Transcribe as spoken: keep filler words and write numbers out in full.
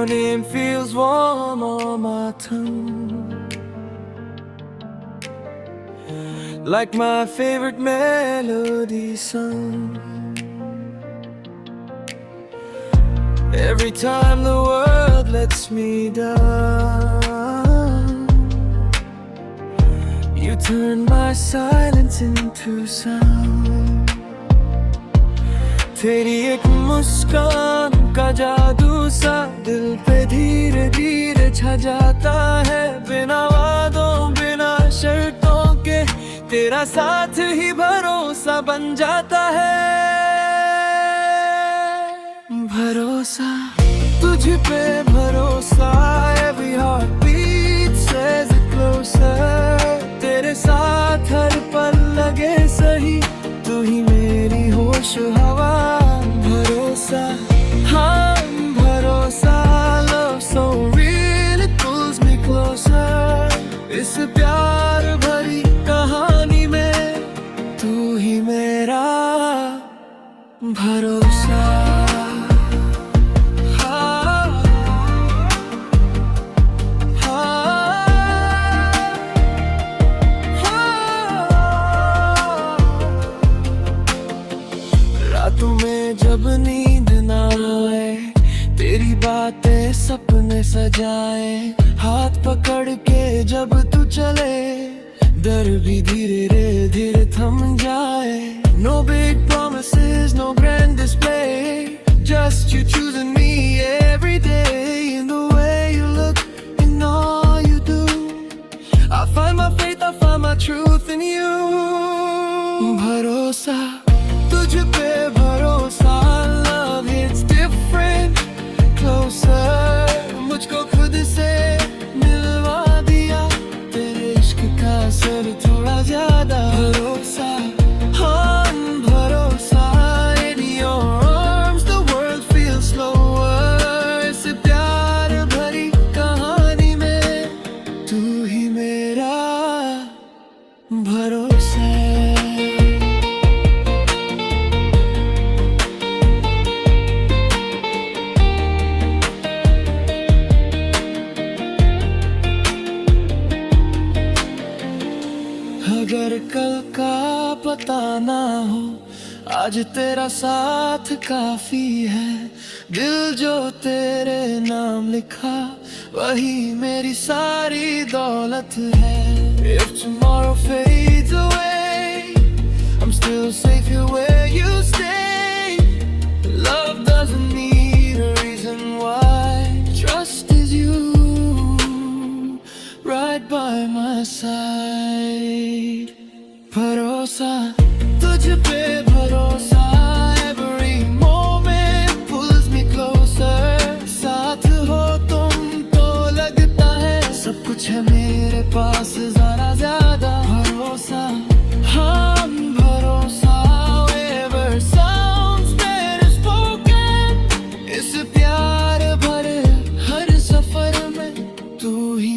Your name feels warm on my tongue, like my favorite melody sung. Every time the world lets me down, you turn my silence into sound. तेरी एक मुस्कान का जादू सा दिल पे धीरे धीरे छा जाता है। बिना वादों, बिना शर्तों के, तेरा साथ ही भरोसा बन जाता है। भरोसा, तुझ पे भरोसा, every heartbeat says it closer. तेरे साथ हर पल लगे सही, तू ही मेरी होश हवा। भरोसा, हाँ भरोसा, love so real, it pulls me closer. इस प्यार भरी कहानी में तू ही मेरा भरोसा। हाँ, हाँ, हाँ। रातों में जब नींद ना आए, तेरी बातें सपने सजाए। हाथ पकड़ के जब तू चले, डर भी धीरे रे धीरे थम जाए। No big promises, no grand display, just you choosing me every day. In the way you look, in all you do, I find my faith, I find my truth in you. भरोसा, तुझ पे भरोसा, love hits different, closer. मुझको खुद से मिलवा दिया, तेरे इश्क का असर थोड़ा ज्यादा। भरोसा, हाँ भरोसा, in your arms the world feels slower. इस प्यार भरी कहानी में तू ही मेरा भरोसा है। अगर कल का पता ना हो, आज तेरा साथ काफी है। दिल जो तेरे नाम लिखा, वही मेरी सारी दौलत है। If tomorrow fades away, I'm still safe here where you stay. Love doesn't need a reason why. Trust is you, right by my side. भरोसा, तुझ पे भरोसा, every moment pulls me closer. साथ हो तुम तो लगता है सब कुछ है मेरे पास जरा ज्यादा। भरोसा, हम भरोसा, whatever sounds better spoken. इस प्यार भरे हर सफर में तू ही